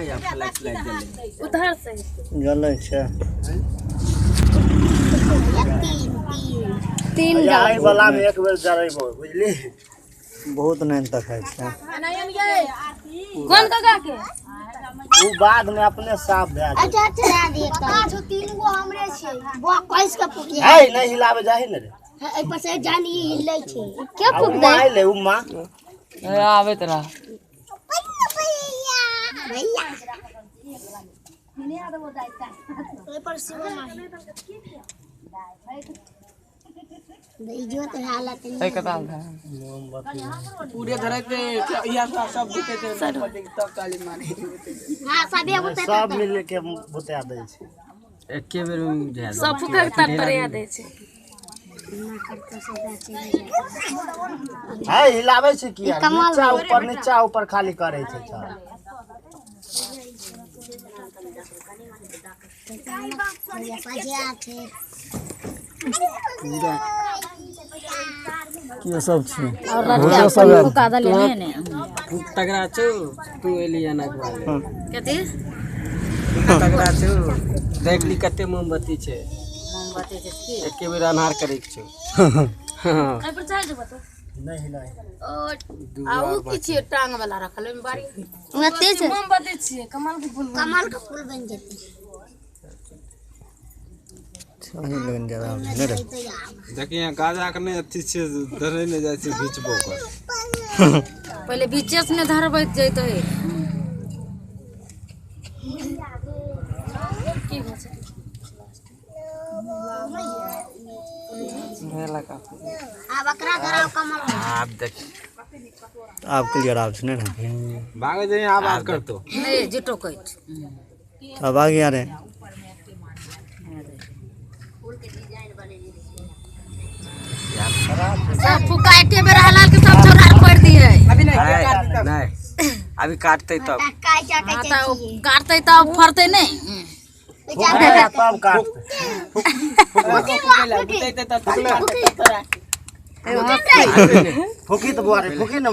या flash light जले। उधर से जलै छै। तीन तीन तीन। एहि वाला मे एक बेर जरेबो, बुझली? बहुत नैन तकै छै। कोन काका के? ओ बाद मे अपने साफ भए जाय। अच्छा अच्छा, दिए पता छौ, तीन गो हमरे छै बुआ, कैस के फुकिया। है नहि हिलाबे जाही ने रे। एहि पर से जानी हिलै छै के? आ फूक उमा दे। अइलै उमा। आबैत रह। भैया, एहि पर शिवम आहे इजोत हालत एहि कताल था। पूरे धरते इहा सब बुतेते तब ताली मारे। हां, सबे बुते। सब मिल के बुता दै छै। एके बेर में बुझा। सब फूका के तर तरिया दै छै। है, हिलाबै छै किया? नीचा ऊपर नीचा ऊपर खाली करै छै। चल। भैया सजा छै। के सब छै? और सब आयल। फूका दलिया नहीं ने। तगड़ा छौ तू, एली एना के। कथी? तगड़ा छौ, देखली कते मोमबत्ती छै। एके बेर अन्हार करे के छौ। हाँ। एहि पर चढ़ जेबो तो। नहि हिलाइ। आ उ की छियै, टांग वाला रखल ओहिमे बारी? तेज मोमबत्ती छियै, कमल के फूल। कमल के फूल बन जेतै। देखिए यहाँ गाजा के नहि अथी छै, धरे नहि जाइ छै, घिचबो कर। पहिले बीचे से ने धरबैत जैतै। की भऽ छै? आब एकरा धराउ कमल। आब देख। आब क्लियर आब छै ने रे? भागे जाइए, आब आब करतो। नहि जुटो कटि। अब आ गया रे। सब फूका एके बेर हलाल के सब छोड़ा पड़ दिए। अभी नहीं, नहीं, अभी काटते तब। काय जा? हाँ, तऽ काटतै तब फड़तै नहि। तब काट। फूकी तऽ बुआ रे, फूकी ने,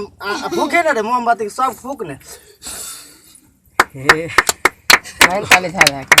फूकी ने रे, मोमबत्ती सब फूक ने। हे खाली झा झा के।